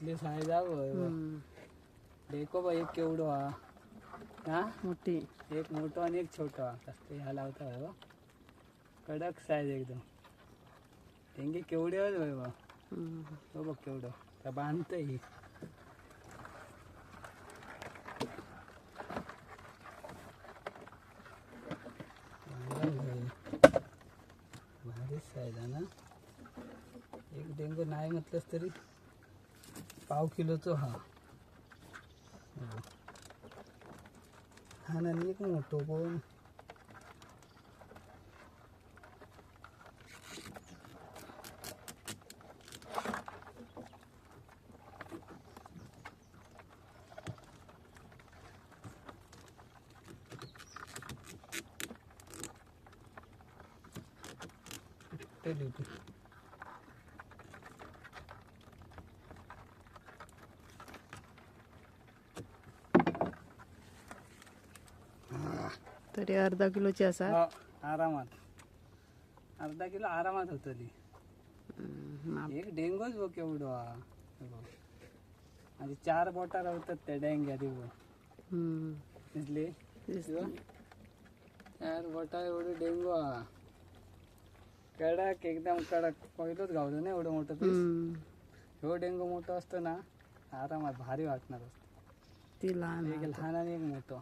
कसली सायज हा. देखो बा एक केवढो हा. हा मोठी. एक मोठो आणि एक छोटो हा. कसले ह्या लावता होय बा. कडक सायज एकदम. डेंगे केवढे होय बा. हो बघ केवढं त्या बांधतं ही. भारीच साईज आहे ना. एक डेंगू नाही म्हटलंस तरी पाव किलोचो हा. हो. हा ना एक मोठो पण. ड्युटी तरी अर्धा किलोची असा. हो, आरामात अर्धा किलो आरामात होतली. एक डेंगोच बघ केवढो हा. हे बघ. आणि चार बोटा रावतात त्या डेंग्यात हे बघ. दिसले? चार बोटा एवढं डेंगो हा. कडक एकदम कडक. पहिलोच गावलो ना एवढं मोठं पीस. ह्यो डेंगो मोठो असतो ना आरामात भारी वाटणार असतो. ती लहान. एक लहान आणि एक मोठो.